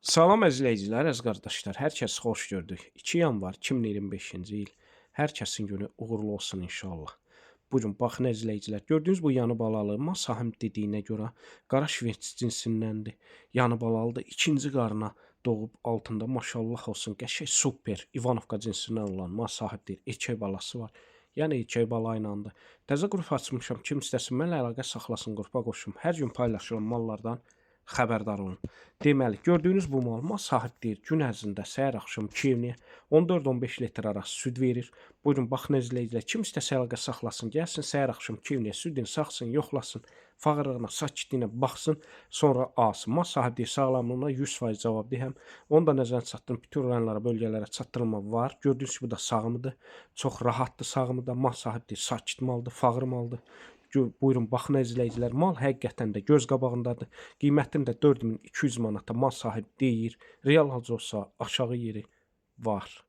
Salam əzizləyicilər, əziz qardaşlar, hər kəsi xoş gördük. 2 yanvar 2025-ci il. Hər kəsin günü uğurlu olsun inşallah. Buyurun, baxın əzizləyicilər. Gördüyünüz bu yanı balalı Masahim dediyinə görə qara şvets cinsindəndir. Yanı balalıdır. İkinci qarına doğub altında maşallah olsun qəşəng super İvanovka cinsindən olan mal sahibdir. Erkək balası var. Yəni erkək bala iləndir. Təzə qrup açmışam. Kim istəsin mənlə əlaqə saxlasın, qrupa qoşum. Hər gün paylaşılan mallardan xəbərdar olun. Deməli, gördüyünüz bu mal mal sahib deyir. Gün ərzində səhər axşam 2 evliyə 14-15 litr arası süd verir. Buyurun, baxın izləyicilər. Kim istəsə əlaqə saxlasın, gəlsin səhər axşam 2 evliyə südünü saxsın, yoxlasın, fağırlığına, sakitliyinə baxsın, sonra alsın. Mal sahib deyir, sağlamlığına 100% cavab deyəm. Onu da nəzərə çatdırın. Bütün rayonlara, bölgələrə çatdırılma var. Gördüyünüz kimi bu da sağımıdır. Çox rahatdır sağımı da. Mal sahib deyir, sakit maldır, fağır maldır. Buyurun, baxın izləyicilər, mal həqiqətən də göz qabağındadır. Qiymətini də 4200 manata mal sahib deyir. Real alıcı olsa aşağı yeri var.